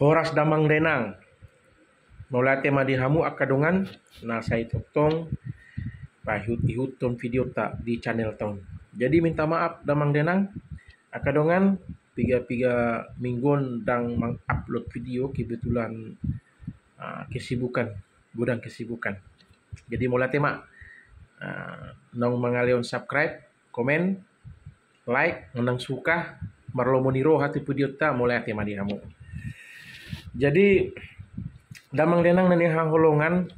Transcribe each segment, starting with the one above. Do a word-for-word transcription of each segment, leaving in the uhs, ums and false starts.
Horas damang dainang. Mauliate ma di hamu angka dongan na sai tongtong paihut-ihuthon videota di channelta on. Jadi minta maaf damang dainang, angka dongan, piga-piga minggu on ndang mangupload video, kebetulan, ah, kesibukan, godang kesibukan. Jadi mauliate ma, ah, naung mangalehon subscribe, komen, like, manang suka, marlomo ni roha tu videota, mauliate ma di hamu. Jadi damang dainang na hinaholongan,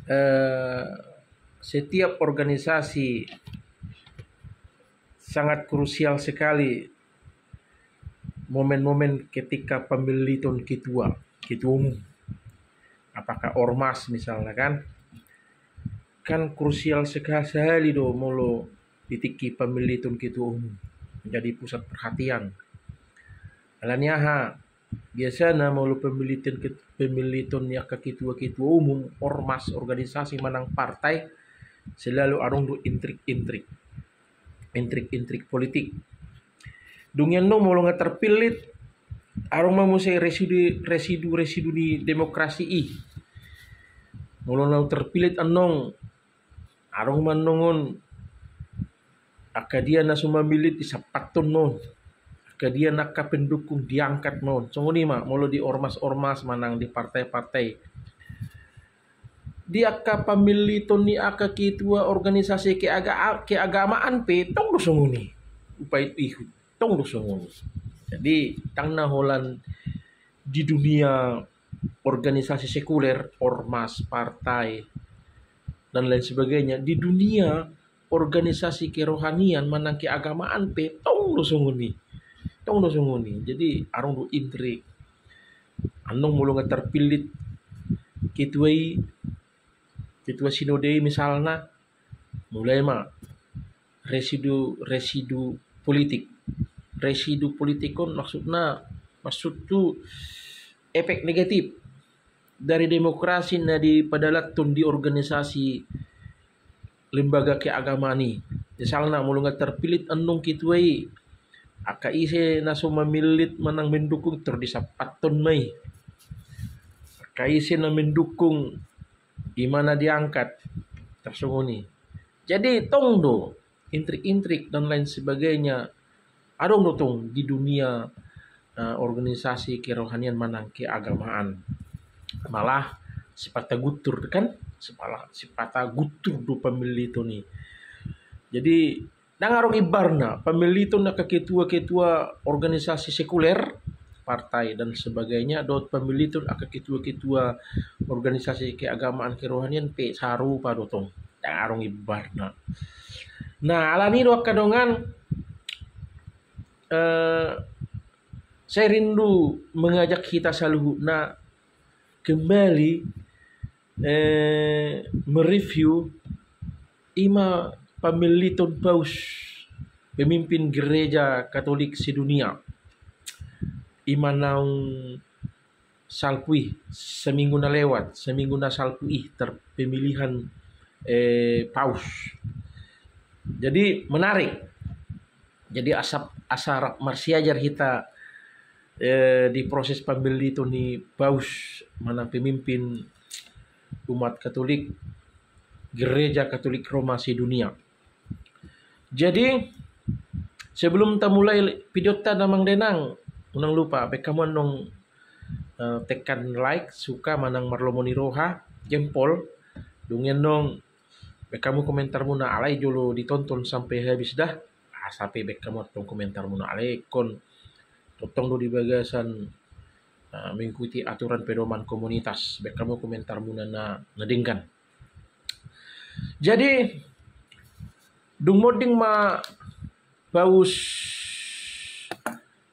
eh, setiap organisasi sangat krusial sekali momen-momen ketika pemiliton ketua, ketua umum. Apakah ormas misalnya kan? Kan krusial seka-, sahali do molo di tingki pemiliton ketua umum menjadi pusat perhatian. Alani aha? Biasana molo pemiliton ket-, pemiliton ni angka ketua-ketua umum ormas, organisasi manang partai, selalu adong do intrik-intrik. Intrik-intrik politik. Dung i annon molo nga terpillit, adong ma muse residu, residu-residu ni demokrasi i. Molo naung terpillit annon, adong ma annon on angka dia na so mamillit disampathon ma on. Angka dia na angka pendukung diangkat ma on. Songon i ma molo di ormas-ormas manang di partai-partai. Di angka pemiliton ni angka ketua organisasi keaga-, keagamaan pe tong do songon i. Upa ihut, tong do songon i. Jadi ndang na holan di dunia organisasi sekuler, ormas, partai, dan lain sebagainya, di dunia organisasi kerohanian manang keagamaan pe tong do songon i. Tong do songon i. Jadi adong do intrik. Annon molo nga terpillit ketua i, ketua sinode i misalna, mulai ma residu, residu politik. Residu politik on maksudna, maksud tu efek negatif dari demokrasi na dipadalathon di organisasi lembaga keagamaan i. Misalna molo nga terpillit annon ketua i, angka ise na so mamillit manang mendukung tor disampathon ma i. Angka ise na mendukung i ma na diangkat, tor songon i. Jadi tong do intrik-intrik dan lain sebagainya adong do tong di dunia, eh, organisasi kerohanian manang keagamaan. Malah sipata guntur kan, sipala-, sipata guntur do pemiliton i. Jadi ndang adong imbarna pemiliton angka ketua-ketua organisasi sekuler, partai dan sebagainya, dohot pemiliton angka ketua-ketua organisasi keagamaan kerohanian pe sarupa do tong. Ndang adong imbarna. Nah, alani do angka dongan, eh, saya rindu mengajak kita saluhutna kembali, eh, mereview i ma pemiliton paus, pemimpin Gereja Katolik sedunia. I ma naung salpu i, seminggu na lewat, seminggu na salpu i ter-, pemilihan, eh, paus. Jadi menarik. Jadi asa, asa rap marsiajar hita, eh, di proses pemiliton ni paus manang pemimpin umat Katolik, Gereja Katolik Roma sedunia. Jadi sebelum tamulai videonta damang dainang, unang lupa baen hamu annon, eh, tekan like, suka manang marlomo ni roha, jempol. Dung i annon baen hamu komentarmuna, alai jolo ditonton sampai habis dah. Ah, sampai baen hamu tong komentarmuna, alai ingkon tongtong do di bagasan, eh, mengikuti aturan pedoman komunitas. Baen hamu komentarmuna na, na denggan. Jadi dung monding ma Paus,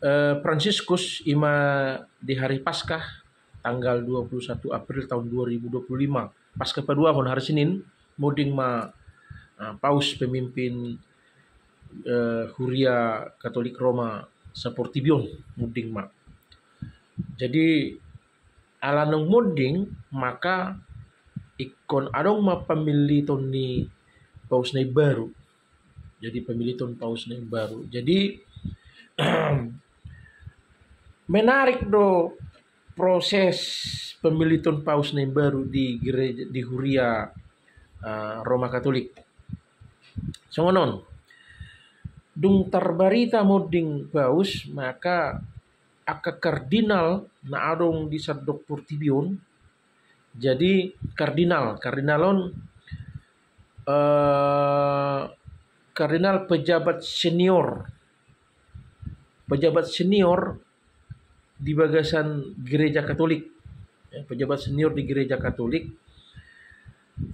eh, Fransiskus i ma di hari Paskah tanggal dua puluh satu April tahun dua ribu dua puluh lima, Paskah paduahon hari Senin, monding ma, eh, Paus pemimpin, eh, Huria Katolik Roma saportibi on, monding ma. Jadi ala naung monding, maka ingkon adong ma pamiliton ni Paus na imbaru. Jadi pamiliton Paus na imbaru. Jadi Menarik do proses pemiliton paus na imbaru di gereja, di huria, eh, Roma Katolik. Songon on, dung tarbarita monding paus, maka angka kardinal na adong di sandok portibi on. Jadi kardinal, kardinal on, eh, kardinal pejabat senior. Pejabat senior di bagasan Gereja Katolik. Ya, pejabat senior di Gereja Katolik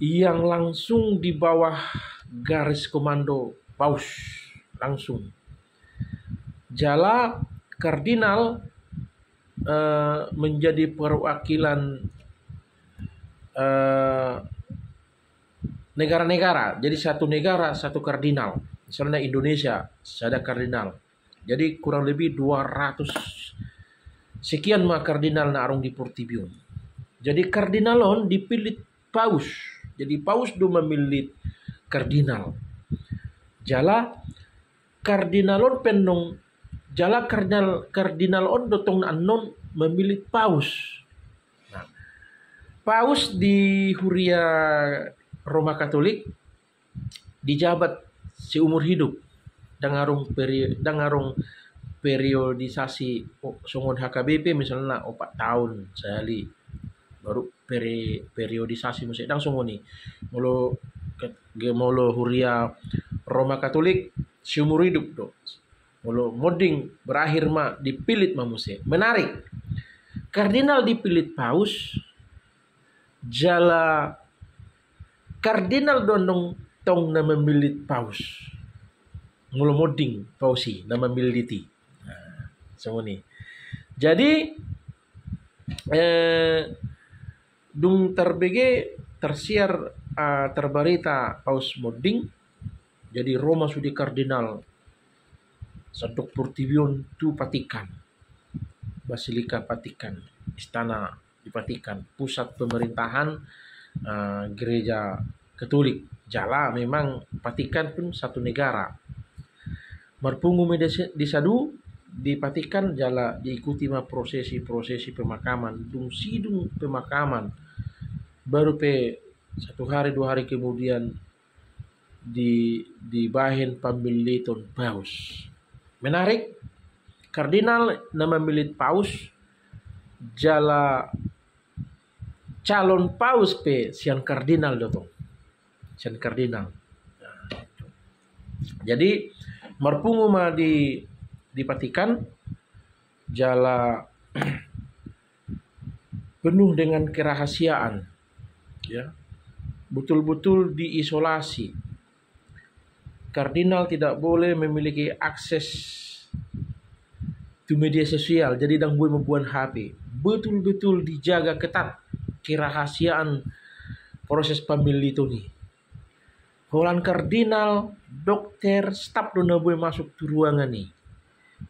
yang langsung di bawah garis komando paus langsung. Jala kardinal, eh, menjadi perwakilan, eh, negara-negara. Jadi satu negara satu kardinal. Misalnya Indonesia, sada kardinal. Jadi kurang lebih dua ratus sekian ma kardinal na adong di portibi on. Jadi kardinal on dipillit paus. Jadi paus do mamillit kardinal. Jala kardinal on pe annon, jala kardinal, kardinal on do tong na annon mamillit paus. Nah, paus di huria Roma Katolik dijabat seumur hidup. Ndang adong peri-, ndang adong periodisasi, oh, songon H K B P misalna opat taon sahali baru peri-, periodisasi muse, ndang songon i. Molo ke-, ge-, molo huria Roma Katolik seumur hidup do. Molo monding berakhir ma dipillit ma muse. Menarik. Kardinal dipillit paus, jala kardinal do annon tong na mamillit paus. Molo monding paus i na mamillit i. Nah, songon i. Jadi, eh, dung tarbege, tarsiar, ah, tarbarita paus monding, jadi ro ma sude kardinal sandok portibi on tu Vatikan, Basilika Vatikan, istana di Vatikan, pusat pemerintahan, eh, Gereja Katolik. Jala memang Vatikan pun satu negara. Marpungu ma di sa-, di sadu di Vatikan, jala diikuti ma prosesi-prosesi pemakaman. Dung sidung pemakaman, baru pe satu hari dua hari kemudian di, dibahen pamilliton paus. Menarik, kardinal na mamillit paus, jala calon paus pe sian kardinal do tong. Sian kardinal. Jadi marpungu ma di, di Vatikan, jala penuh dengan kerahasiaan, ya, betul-betul diisolasi. Kardinal tidak boleh memiliki akses tu media sosial, jadi ndang boi mamboan H P. Betul-betul dijaga ketat kerahasiaan proses pamilliton i. Holan kardinal, dokter, staf do na boi masuk tu ruangan i,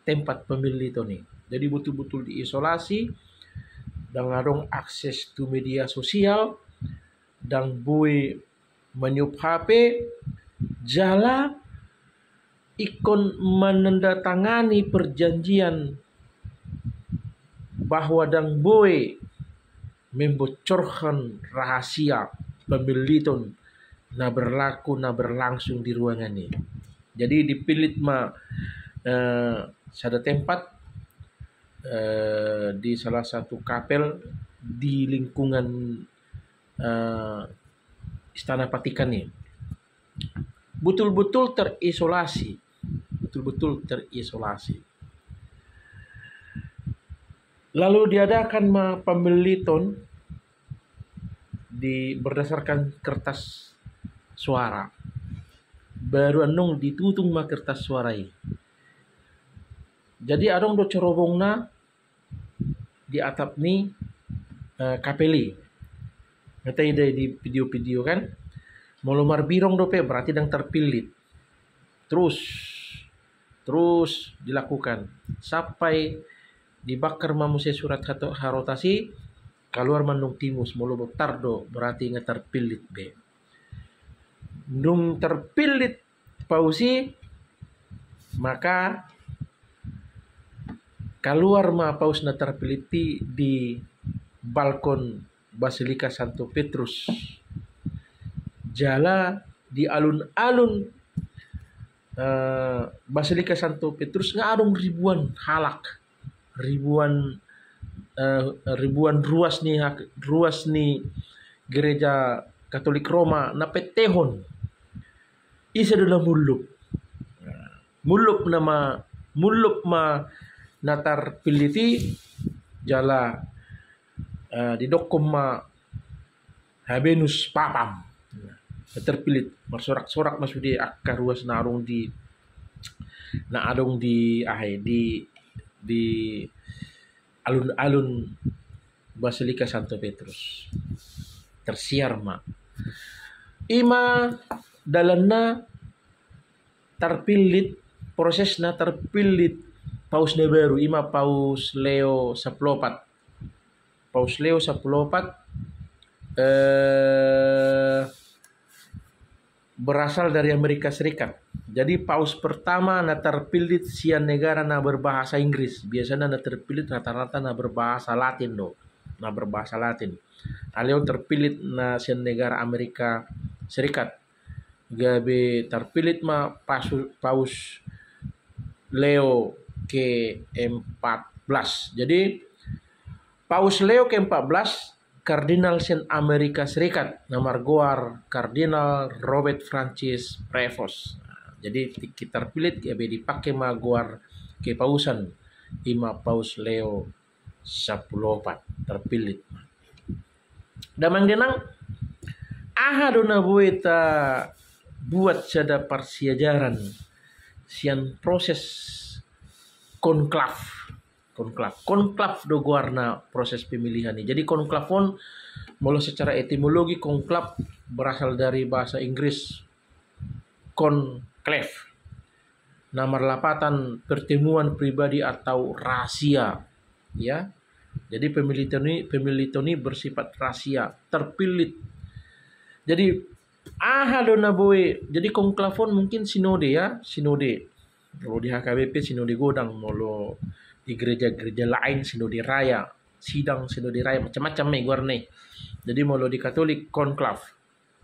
tempat pamilliton i. Jadi betul-betul diisolasi, ndang adong akses tu media sosial, ndang boi maniop H P, jala ingkon menandatangani perjanjian bahwa ndang boi membocorhon rahasia pamilliton na berlaku, na berlangsung di ruangan i. Jadi dipillit ma, eh, sada tempat, eh, di salah satu kapel di lingkungan, eh, Istana Vatikan i. Betul-betul terisolasi, betul-betul terisolasi. Lalu diadakan ma pamilliton di, berdasarkan kertas suara. Baru annon ditutung ma kertas suara i. Jadi adong do cerobongna di atap ni, eh, kapel i. Nga taida i di video-video kan. Molo marbirong dope berarti ndang terpillit. Terus, terus dilakukan sampai dibakar ma muse surat hato-, harotas i, kaluar ma annon timus, molo bontar do berarti nga terpillit be. Dung terpillit paus i, maka Kaluar ma paus na tarpillit i di balkon Basilika Santo Petrus. Jala di alun-alun, eh, Basilika Santo Petrus nga adong ribuan halak, ribuan, eh, ribuan ruas ni hak-, ruas ni Gereja Katolik Roma na petehon. Ise do na mullup? Mullup nama, mullup ma na tarpillit i, jala, eh, didokkon ma habemus papam. Na tarpillit, marsorak-sorak ma sude angka ruas na adong di, na adong di, aha i, di, di alun-alun Basilika Santo Petrus. Tersiar ma. I ma dalanna tarpillit, prosesna tarpillit paus na baru, i ma Paus Leo sampulu opat. Paus Leo sampulu opat, eh, berasal dari Amerika Serikat. Jadi paus pertama na tarpillit sian negara na berbahasa Inggris. Biasana na tarpillit rata-rata na berbahasa Latin do, na berbahasa Latin. Alai on tarpillit na sian negara Amerika Serikat. Gabe tarpillit ma pasu-, Paus Leo keempat belas. Jadi Paus Leo keempat belas, kardinal sian Amerika Serikat, na margoar Kardinal Robert Francis Prevost. Jadi tingki tarpillit gabe dipake ma goar kepausan, i ma Paus Leo sampulu opat, tarpillit. Damang dainang, aha do na boi tabuat sada parsiajaran sian proses konklav? Konklav. Konklav do goarna proses pemilihan i. Jadi konklav on, molo secara etimologi, konklav berasal dari bahasa Inggris conclave, na marlapatan pertemuan pribadi atau rahasia, ya. Jadi pemiliton i, pemiliton i bersifat rahasia, terpillit. Jadi aha do na boi, jadi konklav on mungkin sinode, ya, sinode. Molo di H K B P sinode godang, molo di gereja-gereja lain sinode raya, sidang sinode raya, macam-macam ma i goarna i. Jadi molo di Katolik konklav,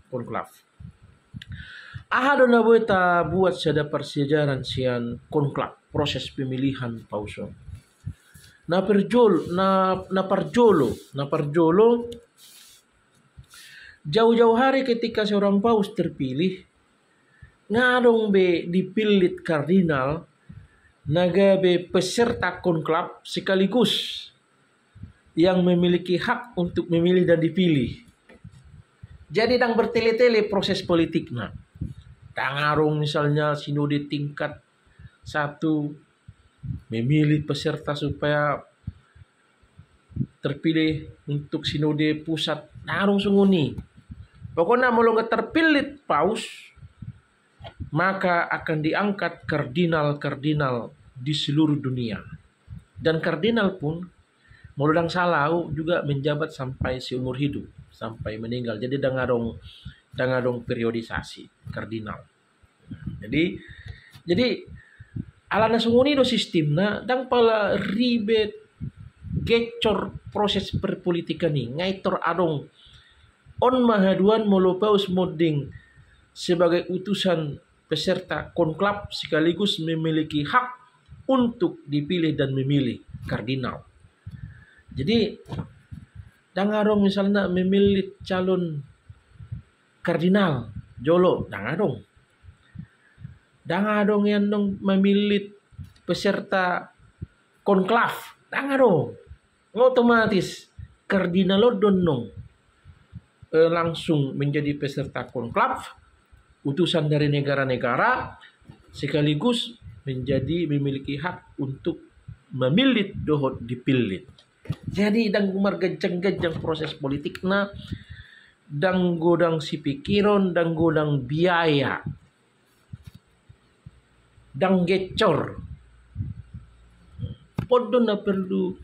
konklav. Aha do na boi tabuat sada parsiajaran sian konklav, proses pemilihan paus on? Na parjolo, na, na parjolo, na parjolo, jauh-jauh hari ketika seorang paus terpilih, nga adong be dipillit kardinal na gabe peserta konklav sekaligus yang memiliki hak untuk memilih dan dipilih. Jadi ndang bertele-tele proses politikna. Ndang adong misalnya sinode tingkat satu memilih peserta supaya terpilih untuk sinode pusat. Ndang adong songon i. Pokokna molo nga terpillit paus, maka akan diangkat kardinal-kardinal di seluruh dunia. Dan kardinal pun, molo ndang salah au, juga menjabat sampai seumur hidup, sampai meninggal. Jadi ndang adong, ndang adong periodisasi kardinal. Jadi, jadi alana songon i do sistemna, ndang pola ribet, gecor proses perpolitikan i, nga i tor adong. On ma haduan molo paus monding sebagai utusan peserta konklav sekaligus memiliki hak untuk dipilih dan memilih kardinal. Jadi ndang adong misalna memilih calon kardinal jolo, ndang adong. Ndang adong i annon memilih peserta konklav, ndang adong. Nga otomatis kardinal on do annon, eh, langsung menjadi peserta konklav, utusan dari negara-negara, sekaligus menjadi, memiliki hak untuk memilih dohot dipillit. Jadi ndang marganjang-ganjang proses politikna, ndang godang sipikiron, ndang godang biaya, ndang gecor. On do na perlu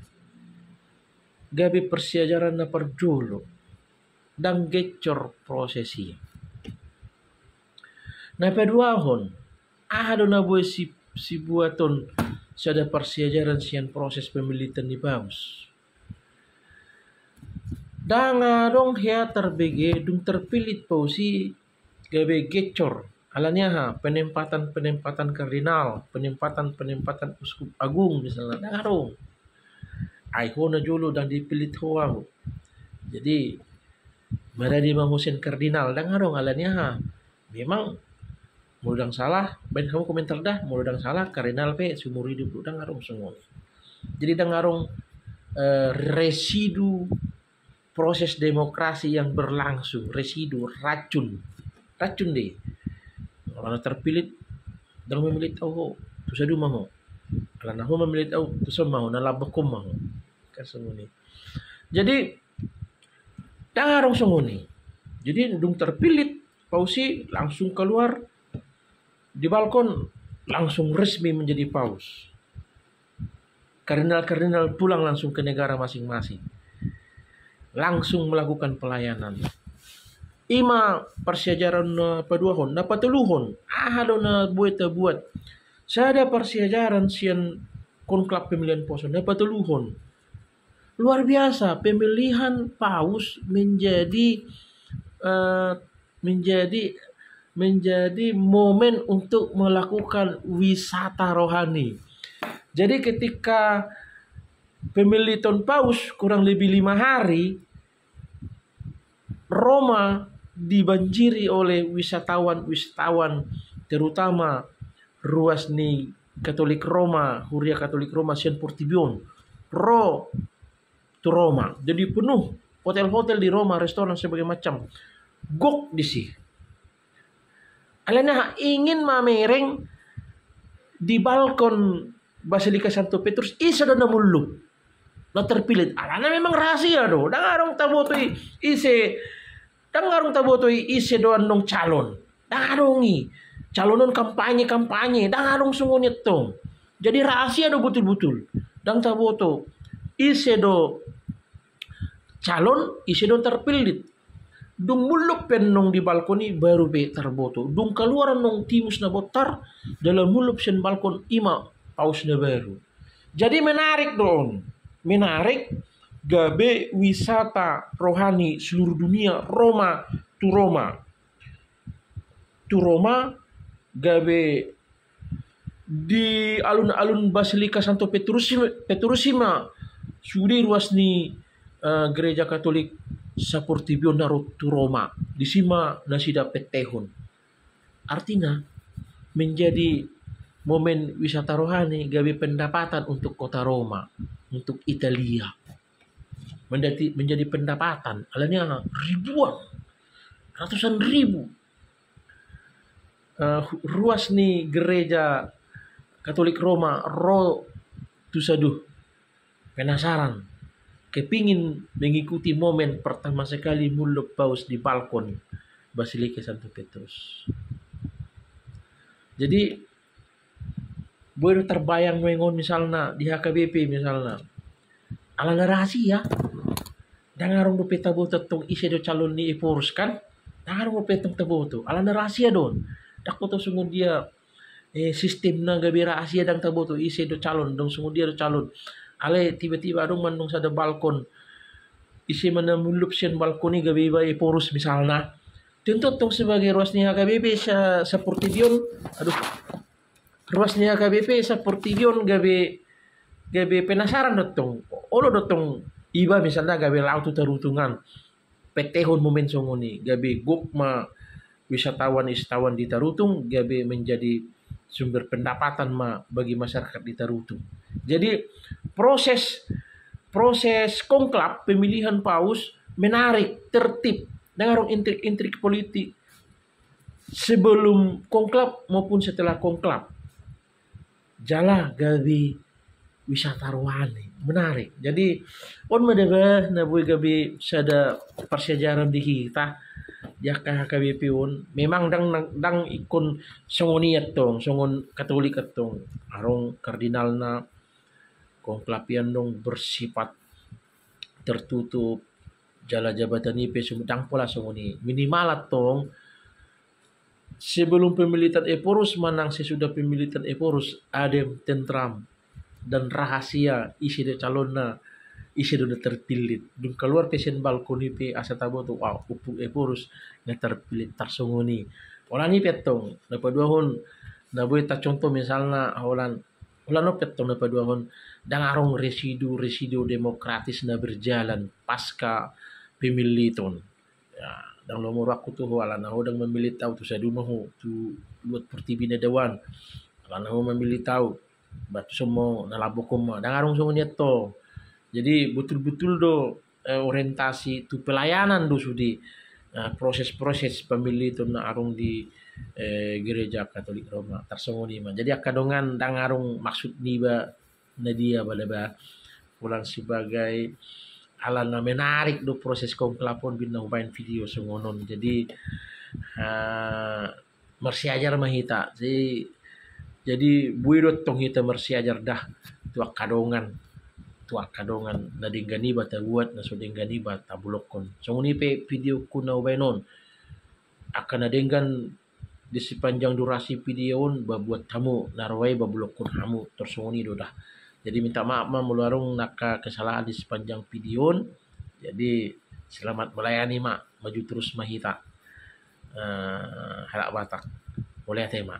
gabe parsiajaran na parjolo, ndang gecor proses i. Na paduahon, aha do na boi si, sibuaton sada parsiajaran sian proses pemilitan ni paus. Ndang adong hea tarbege dung terpillit paus i gabe gecor. Alani aha? Penempatan-penempatan kardinal, penempatan-penempatan uskup agung misalna. Ndang adong. Ai ho na jolo ndang dipillit ho ahu. Jadi, maradi ma ho sian kardinal, ndang adong. Alani aha? Memang, molo ndang salah, baen hamu komentar da, molo ndang salah, kardinal pe seumur hidup do, ndang adong songon i. Jadi, ndang adong, eh, residu proses demokrasi yang berlangsung, residu, racun. Racun do i. Alana terpillit, ndang memillit ahu ho, tu saduma ho. Alana ho memillit ahu, tu saduma ho, na lambok ho ma ho. Kan songon i. Jadi, ndang adong songon i. Jadi, dung terpillit, paus i langsung keluar di balkon, langsung resmi menjadi paus. Kardinal-kardinal pulang langsung ke negara masing-masing. Langsung melakukan pelayanan. I ma parsiajaran na paduahon, na patoluhon. Aha do na boi tabuat? Sada parsiajaran sian konklap pemilihan paus on, na patoluhon. Luar biasa, pemilihan paus menjadi, eh, menjadi, menjadi momen untuk melakukan wisata rohani. Jadi ketika pemilitan paus kurang lebih lima hari, Roma dibanjiri oleh wisatawan-wisatawan, terutama ruas ni Katolik Roma, Huria Katolik Roma sian portibi on, ro tu Roma. Jadi penuh hotel-hotel di Roma, restoran, sebagainya macam. Gok disi. Alana ingin mamereng di balkon Basilika Santo Petrus, ise do na mullup, na terpillit. Alana memang rahasia do, ndang adong taboto i ise, ndang adong taboto i ise do annon calon. Ndang adong i. Calon on kampanye, kampanye, ndang adong songon i tong. Jadi rahasia do butul-butul. Ndang taboto ise do calon, ise do terpillit. Dung mullup pe annon di balkon i, baru pe tarboto. Dung kaluar annon timus na bontar, jala mullup sian balkon, i ma paus na baru. Jadi menarik do on. Menarik, gabe wisata rohani seluruh dunia, Roma tu Roma. Tu Roma, gabe di alun-alun Basilika Santo Petrus, Petrus i ma sude ruas ni, eh, gereja Katolik saportibi on na ro tu Roma. Disi ma nasida pentehon. Artina, menjadi momen wisata rohani, gabe pendapatan untuk kota Roma, untuk Italia. Menjadi, menjadi pendapatan, alani aha? Ribuan, ratusan ribu, eh, ruas ni gereja Katolik Roma ro tu saduh, penasaran, kepingin mengikuti momen pertama sekali mullup paus di balkon Basilika Santo Petrus. Jadi, boi do tarbayang nuaeng on misalna di H K B P misalna. Alana rahasia. Ndang adong dope taboto tong ise do calon ni Ephorus kan? Ndang adong dope tong taboto. Alana rahasia do on. Ndang hu tahu songon dia, eh, sistemna gabe rahasia, ndang taboto ise do calon, ndang songon dia do calon. Alai tiba-tiba adong ma annon sada balkon, ise ma na mullup sian balkon i, gabe iba Ephorus misalna. Tentu tong sebagai ruas ni H K B P sa-, saportibi on, aduh, ruas ni H K B P saportibi on gabe, gabe penasaran do tong. Olo do tong iba misalna gabe laho tu Tarutung an, pentehon momen songon i, gabe gok ma wisatawan-wisatawan di Tarutung, gabe menjadi sumber pendapatan ma bagi masyarakat di Tarutung. Jadi proses, proses konklap pemilihan paus menarik, tertib, ndang adong intrik-intrik politik sebelum konklap maupun setelah konklap. Jala gabe wisata rohani, menarik. Jadi on ma deba na boi gabe sada parsiajaran di hita di angka H K B P on. Memang ndang, ndang, ndang ingkon songon i tong, songon Katolik tong. Adong kardinalna, konklap i annon bersifat tertutup, jala jabatan i pe sum-, ndang pola songon i. Minimal tong sebelum pemilitan Ephorus manang sesudah pemilitan Ephorus adem, tentram, dan rahasia ise do calonna, ise do na terpilih. Dung kaluar pe sian balkon i pe asa taboto, wah, Ompung Ephorus na terpilih, tarsongon i. Holan i pe tong, na paduahon, na boi tacontoh misalna, holan, holan on pe tong na paduahon, ndang adong residu-residu demokratis na berjalan pasca pemiliton. Ya, ndang lomo rohangku tu ho, alana ho ndang mamillit au, tu saduma ho, tu luat portibi na dao an. Alana ho mamillit au, ba tuson ma na lambok on ma. Ndang adong songon i tong. Jadi, betul-betul do, eh, orientasi tu pelayanan do sude, eh, proses-proses pemiliton na adong di, eh, Gereja Katolik Roma. Tarsongon i ma. Jadi, angka dongan, ndang adong maksud niba na dia, ba, da, ba. Holan sebagai ala na menarik do proses konklav on, umbahen video songon on. Jadi, eh, marsiajar ma hita. Jadi, jadi boi do tong hita marsiajar da tu angka dongan, tu angka dongan, na denggan iba tabuat, na so denggan iba tabolokkon. Songon i pe videoku na umbahen on. Angka na denggan di sepanjang durasi video on, ba buat hamu, na ro ai ba bolokkon hamu, tarsongon i do da. Jadi minta maaf ma molo adong angka kesalahan di sepanjang video on. Jadi selamat melayani ma, maju terus ma hita. Eh, halak Batak. Mauliate ma.